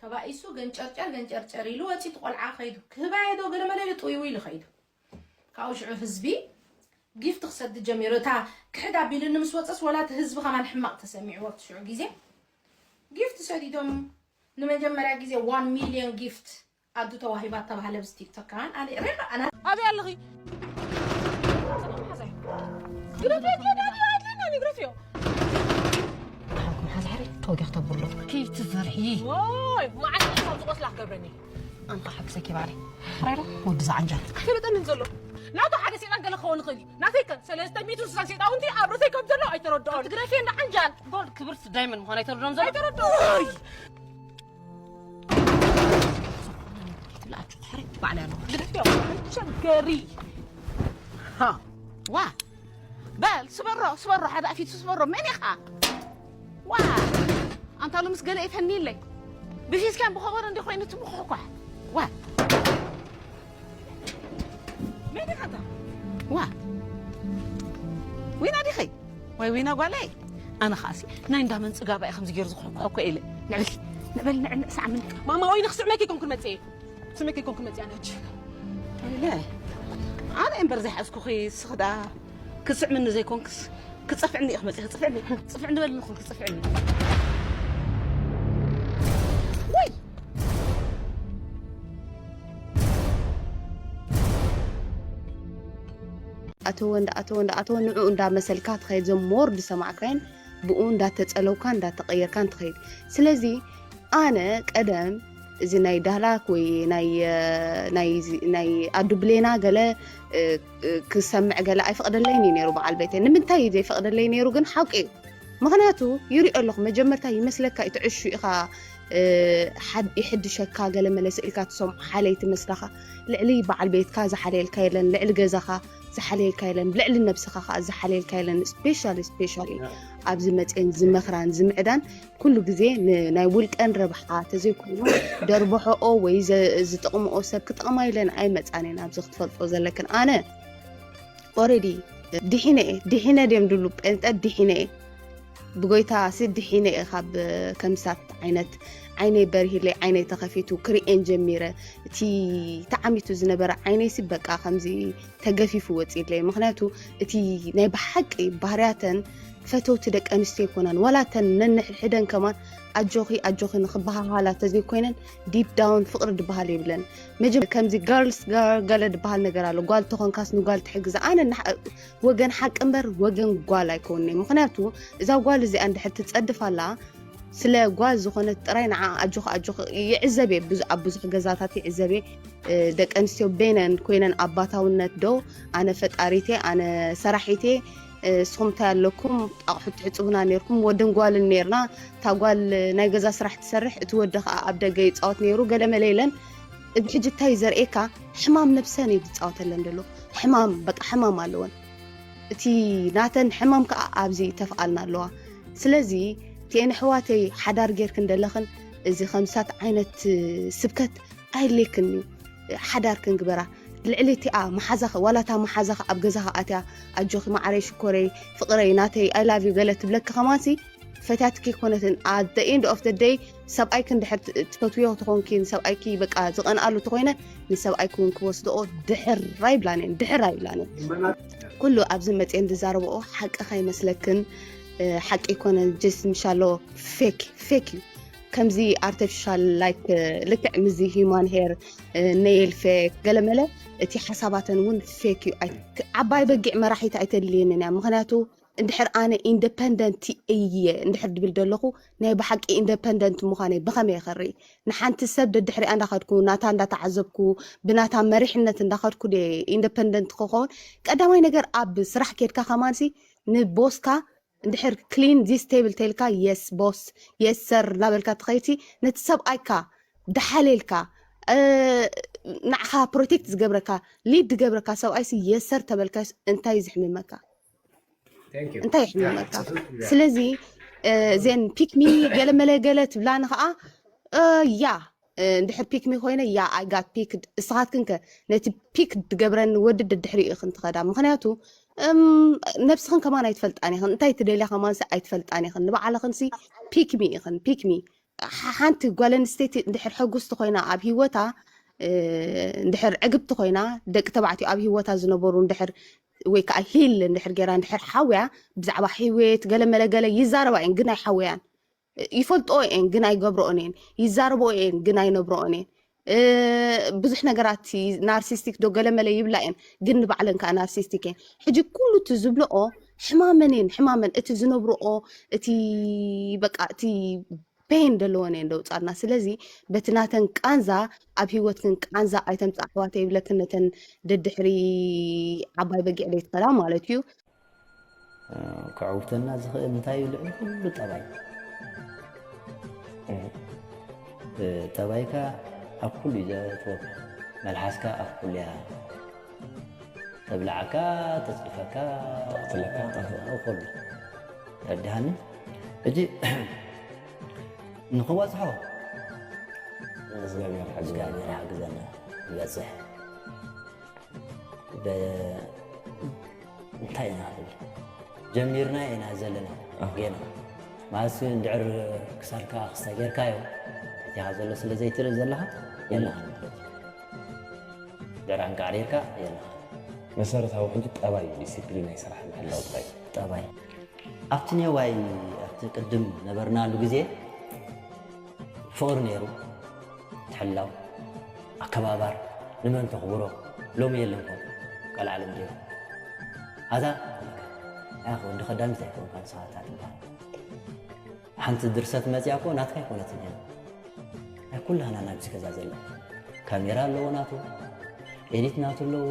ተባኢሱ ገንጨርጨር ገንጨርጨር ኢሉ ወጺኡ፣ እቲ ቆልዓ ከይዱ ክህባየ ዶ ገለ መለ ኢሉ ጥውይው ኢሉ ከይዱ። ካብኡ ሽዑ ህዝቢ ጊፍት ክሰዲ ጀሚሩ። እታ ክሕድ ኣቢሉኒ ምስ ወጸስ፣ ወላ እቲ ህዝቢ ከማን ሕማቕ ተሰሚዕዎ ኣብቲ ሽዑ ግዜ። ጊፍት ሰዲዶም ንመጀመርያ ግዜ ዋን ሚልዮን ጊፍት ኣዱ ተዋሂባ ተባህለ ብዚ ቲክቶክ ከማን። ኣነ ሬኻ ኣና ኣበይ ኣለኺ? ግረፍዮ፣ ግረፍዮ፣ ግረፍዮ፣ ኣድለና፣ ግረፍዮ። ሓኩም ሓዛሕሪ ተወዲኽ ተብሎ። ከይትፈርሒ። ወይ፣ መዓት ካብ ዝቆስላ ክገብረኒ። ኣንኻ ሓግዘኪ ባዕለይ። ራይራ፣ ወዲ ዝዓንጃል። ኣይፈለጠንን ዘሎ። ናቱ ሓደ ሰይጣን ገለ ክኸውን ይኽእል እዩ። ናተይ ከ ሰለስተ ሚእቲ ስሳን ሰይጣውንቲ ኣብ ርእሰይ ከም ዘሎ ኣይተረድኦን። ትግረፍዮ እንዳ ዓንጃል። ጎልድ ክብርቲ ዳይመንድ ምዃኑ ኣይተረድኦን ዘሎ። ኣይተረድኦን። ትብላችሁ ትሕሪ ባዕላ ኣለኹ። ግደፍዮ፣ ቸገሪ። ሃ፣ ዋ፣ በል ስበሮ፣ ስበሮ፣ ሓደ ኣፊቱ ስበሮ። መን ኢኻ? ዋ፣ ኣንታ ሎምስ ገለ ይፈንይለይ። ብፊስካን ብኸበሮ እንዲ ኮይኑ ትምኹሕኳሕ። ዋ። መን ኢኻ ኣንታ? ዋ። ዊና ዲኺ? ወይ ዊና ጓለይ? ኣነ ኸኣሲ ናይ እንዳ መን ጽጋባ እየ ከምዚ ገይሩ ዝኹሕኩሖ እኮ ኢለ። ንዕበል፣ ንዕበል፣ ንዕንዕ ሳዕምኒ። ማማ፣ ወይ ንኽስዕመኪ ኮንኩን መጽኤ። ስመኪ ኮንኩን መጽኤ ኣነ ሕጂ። ኢለ። ኣነ እምበር ዘይሓዝኩኺ፣ ስኽ ደኣ ክትስዕምኒ ዘይኮንክስ፣ ክጸፍዕኒ ኢኺ መጺኺ፣ ጽፍዕኒ። ጽፍዕኒ በልኒ፣ ኹን ክጸፍዕኒ። ወይ! ኣተወ እንዳ ኣተወ እንዳ ኣተወ ንዕኡ እንዳመሰልካ ትኸይድ፣ ዘም ሞር ዝሰማዕካዮን ብኡ እንዳተጸለውካ እንዳተቐየርካን ትኸይድ። ስለዚ ኣነ ቀደም እዚ ናይ ዳህላክ ወይ ናይ ናይ ናይ ኣዱ ብሌና ገለ ክሰምዕ ገለ ኣይፈቅደለይን እዩ ነይሩ በዓል ቤተይ። ንምንታይ እዩ ዘይፈቅደለይ ነይሩ ግን ሓቂ እዩ። ምክንያቱ ይሪኦ ኣለኹ፣ መጀመርታ ይመስለካ እዩ ትዕሹ ኢኻ፣ ይሕድሸካ፣ ገለ መለ ስእልካ ትሰምዖ ሓለይቲ መስለኻ። ልዕሊ በዓል ቤትካ ዝሓለየልካ የለን፣ ልዕሊ ገዛኻ ዝሓለየልካ የለን፣ ልዕሊ ነብስኻ ከዓ ዝሓለየልካ የለን። ስፔሻሊ ስፔሻሊ ኣብዚ መፅን ዝመኽራን ዝምዕዳን ኩሉ ግዜ ንናይ ውልቀን ረብሓ ተዘይኮይኑ ደርብሖኦ ወይ ዝጥቕምኦ ሰብ ክጠቕማ ኢለን ኣይመፃን እየን። ኣብዚ ክትፈልጦ ዘለክን ኣነ ኦረዲ ድሒነ እየ ድሒነ ድዮም ድብሉ ጴንጠ ድሒነ እየ። ብጎይታ ሲ ድሒነ እየ ካብ ከምሳት ዓይነት ዓይነይ በርሂለይ ዓይነይ ተኸፊቱ ክርእየን ጀሚረ። እቲ ተዓሚቱ ዝነበረ ዓይነይ ሲ በቃ ከምዚ ተገፊፉ ወፂለይ። ምክንያቱ እቲ ናይ ብሓቂ ባህርያተን ፈተውቲ ደቂ ኣንስትዮ ይኮናን ዋላ ተን ነንሕድሕደን ከማን ኣጆኺ ኣጆኺ ንክበሃሃላ ተዘይኮይነን ዲፕ ዳውን ፍቅሪ ድበሃል የብለን። መጀመ ከምዚ ጋርልስ ጋር ገለ ድበሃል ነገር ኣሎ። ጓል ተኾንካስ ንጓል ትሕግዛ። ኣነ ንሓ- ወገን ሓቂ እምበር ወገን ጓል ኣይኮንነ። ምክንያቱ እዛ ጓል እዚኣ እንድሕር ትፀድፍ ኣላ ስለ ጓል ዝኾነት ጥራይ ንዓ ኣጆኺ ኣጆኺ ይዕዘብ እየ። ብዙ- ኣብ ብዙሕ ገዛታት ይዕዘብ እየ። ደቂ ኣንስትዮ በይነን ኮይነን ኣባታውነት ዶ ኣነ ፈጣሪቴ ኣነ ሰራሒቴ ንስኹም እንታይ ኣለኩም ኣቑሑት ትሕፅቡና ነርኩም ወድን ጓልን ነርና። እታ ጓል ናይ ገዛ ስራሕ ትሰርሕ እቲ ወዲ ከዓ ኣብ ደገ ይፃወት ነይሩ ገለመለ ኢለን። እዚ ሕጂ እንታይ እዩ ዘርእየካ? ሕማም ነብሰን እዩ ዝፃወተለን ዘሎ። ሕማም በቃ ሕማም ኣለወን። እቲ ናተን ሕማም ከዓ ኣብዚ ተፍኣልና ኣለዋ። ስለዚ እቲኤን ኣሕዋተይ ሓዳር ጌርክን ደለኽን እዚ ከምሳት ዓይነት ስብከት ኣየድልየክን እዩ። ሓዳር ክንግበራ ልዕሊ እቲኣ መሓዛኺ ዋላ እታ መሓዛኺ ኣብ ገዛኻ ኣትያ ኣጆኺ መዓረይ ሽኮረይ ፍቕረይ ናተይ I love you ገለ ትብለኪ ከማንሲ ፈትያትኪ ኣይኮነትን። At the end of the day ሰብኣይኪ እንድሕር ትፈትውዮ ተኾንኪ ንሰብኣይኪ በቃ ዝቐንኣሉ ተኾይነ ንሰብኣይኪ እውን ክወስድኦ ድሕር ኣይብላን እየን ድሕር ኣይብላን እየን። ኩሉ ኣብዚ መፅየን ዝዛረብኦ ሓቂ ከይመስለክን ሓቂ ኣይኮነን። Just ምሻሎ fake fake እዩ። ከምዚ artificial like ልክዕ ምዚ human hair nail fake ገለመለ እቲ ሓሳባተን እውን fake እዩ። ዓባይ በጊዕ መራሒት ኣይተድልየንን እያ። ምክንያቱ እንድሕር ኣነ independent እየ እንድሕር ድብል ደለኹ ናይ ብሓቂ independent ምዃነይ ብኸመይ ክርኢ? ንሓንቲ ሰብ ደድሕሪኣ እንዳኸድኩ ናታ እንዳተዓዘብኩ ብናታ መሪሕነት እንዳኸድኩ independent ክኸውን ቀዳማይ ነገር ኣብ ስራሕ ኬድካ ከማንሲ ንቦስካ እንድሕር clean this table ተልካ yes boss yes sir እናበልካ ትኸይቲ ነቲ ሰብኣይካ ደሓሌልካ ንዓኻ protect ዝገብረካ lead ዝገብረካ ሰብኣይሲ yes sir ተበልካ እንታይ ዝሕምመካ? እንታይ ይሕምመካ? ስለዚ እዘን pick me ገለ መለ ገለ ትብላኒ ከዓ ያ እንድሕር pick me ኮይነ ያ I got picked እስኻትክን ከ ነቲ pick ዝገብረኒ ወዲ ደድሕሪኡ ኢኽን ትኸዳ ምክንያቱ ነብስኽን ከማን ኣይትፈልጣን ኢኽን እንታይ ትደልያ ከማንሲ ኣይትፈልጣን ኢኽን ንባዕልኽንሲ pick me ኢኽን pick me ሓንቲ ጓል ኣንስተይቲ እንድሕር ሕጉስቲ ኮይና ኣብ ሂወታ እንድሕር ዕግብቲ ኮይና ደቂ ተባዕትዮ ኣብ ሂወታ ዝነበሩ እንድሕር ወይ ከዓ heal እንድሕር ገይራ እንድሕር ሓውያ ብዛዕባ ሂወት ገለ መለ ገለ ይዛረባ እየን ግን ኣይሓወያን ይፈልጥኦ እየን ግን ኣይገብርኦን እየን ይዛረብኦ እየን ግን ኣይነብርኦን እየን ብዙሕ ነገራት narcissistic ዶ ገለ መለ ይብላ እየን ግን ንባዕለን ከዓ narcissistic እየን ሕጂ ኩሉ እቲ ዝብልኦ ሕማመን እየን ሕማመን እቲ ዝነብርኦ እቲ በቃ እቲ pain ዘለወን እየን ደውፃልና ስለዚ በቲ ናተን ቃንዛ ኣብ ሂወትክን ቃንዛ ኣይተምፃ ኣሕዋተ ይብለክን ነተን ደድሕሪ ዓባይ በጊዕ ዘይትኸዳ ማለት እዩ ክዕውተና ዝኽእል እንታይ እዩ ልዕሊ ኩሉ ጠባይ ጠባይካ ኣብ ኩሉ እዩ ዘእትወካ መልሓስካ ኣብ ኩሉ እያ ተብልዓካ ተፅድፈካ ተቕትለካ ኩሉ ተረድሃኒ ሕጂ ንኽበፅሖ እግዚኣብሔር ሓግዘና ይበፅሕ እንታይ ኢና ንብል ጀሚርና ኢና ዘለና ጌና ማለት እንድዕር ክሳድካ ክስተ ጌርካዮ እቲኻ ዘሎ ስለ ዘይትርኢ ዘለኻ የለኻ ንብረት ድዕር ኣንቃዕሪርካ የለኻ መሰረታዊ ሕጂ ጠባይ ዲሲፕሊን ናይ ስራሕ ምሕላው ጥራይ ጠባይ ኣብቲ ኔዋይ ኣብቲ ቅድም ነበርናሉ ግዜ ፍቕሪ ነይሩ ትሕላው ኣከባባር ንመን ተኽብሮ ሎሚ የለን ኮ ቀልዓለም ጌሩ ኣዛ ወዲ ከዳሚት ኣይኮንካ ንስኻታ ትበሃል ሓንቲ ድርሰት መፅያ ኮ ናትካ ኣይኮነትን እያ ናይ ኩላህና ናብዚ ገዛ ዘለና ካሜራ ኣለዎ ናቱ፣ ኤዲት ናቱ ኣለዎ፣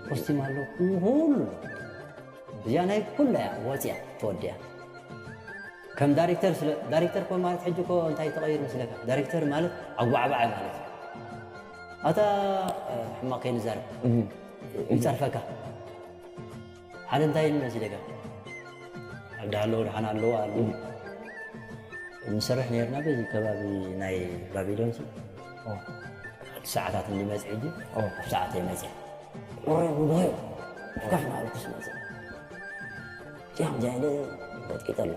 ኮስቲም ኣለዎ፣ ኩሉ እዚኣ ናይ ኩላ እያ ወፂያ ተወዲያ። ከም ዳይሬክተር ስለ ዳይሬክተር ኮ ማለት ሕጂ ኮ እንታይ ተቐይር መስለካ? ዳይሬክተር ማለት ኣጓዕባዓይ ማለት እዩ። ኣታ ሕማቕ ከይንዛረብ ይፀርፈካ። ሓደ እንታይ ኢሉ መሲለካ? ኣብ ዳሃለዎ ደሓን ኣለዎ ኣሉ። ንሰርሕ ነርና በዚ ከባቢ ናይ ባቢሎን ሲ ሰዓታት እንዲመፅ ሕጂ ኣብ ሰዓት ይመፅእ። ወረ ጉባኤ ከፍ ናልኩስ መፅእ። ያም ጃይለ በጥቂጠሎ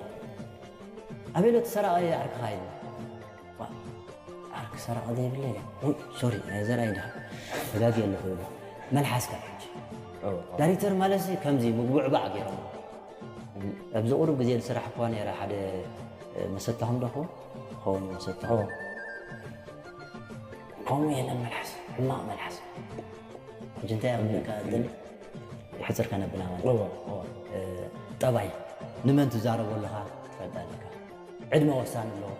ኣቤሎ ተሰራቐ ዓርክኻ ኢሉ። ዓርክ ሰራቐ ዘይብለ ኢለ። ሶሪ ዘርኣይ ድኻ ተጋግየ ኣለኹ ኢሉ። መልሓስካ ሕጂ ዳይሬክተር ማለት ከምዚ ምግቡዕባዕ ገይሮም። ኣብዚ ቁሩብ ግዜ ዝስራሕ እኳ ነይረ ሓደ መሰታኹም ዶ ክኸውን ክኸውን መሰታኹም ከምኡ የለን መልሓስ ሕማቕ መልሓስ ሕጂ እንታይ ኣብለካ ድል ይሕፅር ከነብላ ማለት ጠባይ ንመን ትዛረቦ ኣለኻ ትፈልጥ ኣለካ ዕድመ ወሳኒ ኣለዎ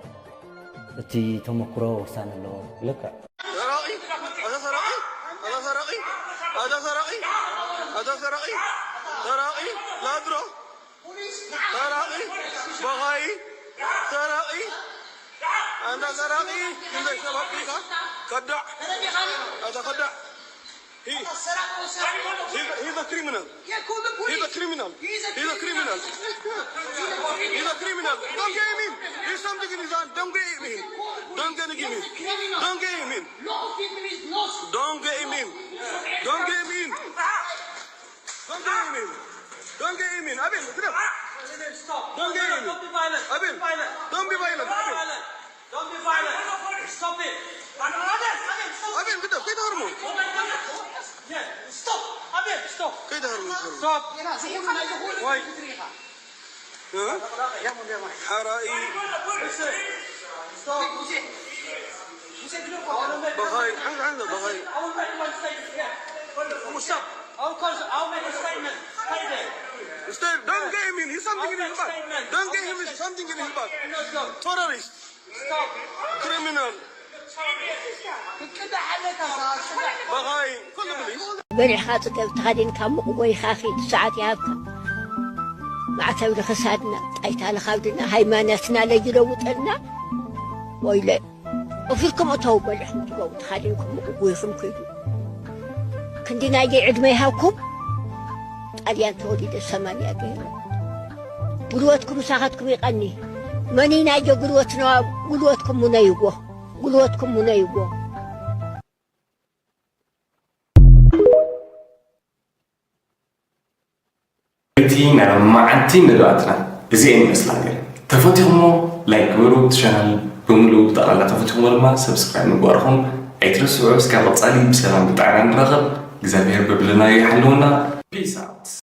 እቲ ተመክሮ ወሳኒ ኣለዎ ልክዕ ሰራቂ ኣታ ሰራቂ ኣታ ሰራቂ ኣታ ሰራቂ ኣታ ሰራቂ ሰራቂ ላድሮ ሰራቂ በኻይ ሰራቂ ኣንታ ሰራቂ ክንደይ ሰብ ኣጥፊእካ ከዳዕ ኣታ ከዳዕ He, he, he's a criminal. He's a criminal. He's a criminal. He's a criminal. Don't get him in. He's something in his hand. Don't get him in. Don't get him in. Don't get him in. Don't get him in. Don't get him in. Don't get him in. Don't get him in. Abin, get up. Don't get him in. Abin, don't be violent. Abin. Don't be violent. Stop it. Abin, get up. Get her, move. Stop. Abin, stop. Get her, move. Stop. Why? Huh? Harai. Stop. Bahai. Hang on, Bahai. Stop. I'll call, I'll make a statement. Stay there. Stay. Don't get him in. He's something in his bag. Don't get him in. Something in his bag. Terrorist. Stop. Criminal. Bahai. Follow me. በሊዕኻ ፅገብ ተኸዲንካ ሙቕ ጎይኻ ኺድ ሰዓት ይሃብካ ማዕተብ ንኽሳድና ጣይታ ንኻብድና ሃይማኖትና ለይለውጠልና ወይለ እፊልኩም እተው በሊዕኹም ትገቡ ተኻዲንኩም ምቕጉይኹም ክይዱ ክንዲ ናይገይ ዕድመ ይሃብኩም ጣልያን ተወሊደ ሰማንያ ገይረ ጉልበትኩም ምሳኻትኩም ይቐኒ መኒ ናይገ ጉልበትና ጉልበትኩም ሙነይዎ ጉልበትኩም ሙነይዎ እቲ ናይ መዓልቲ መደባትና እዚኤን ይመስላ ነይረን። ተፈቲኹሞ ላይክ ግበሩ፣ እቲ ቻናል ብምሉኡ ብጠቕላላ ተፈቲኹሞ ድማ ሰብስክራይብ ምግባርኹም ኣይትረስዑ። እስካብ ቀፃሊ ብሰላም ብጥዕና ንራኸብ። እግዚኣብሔር በብለናዮ ይሓልወና። ፒስ ኣውት።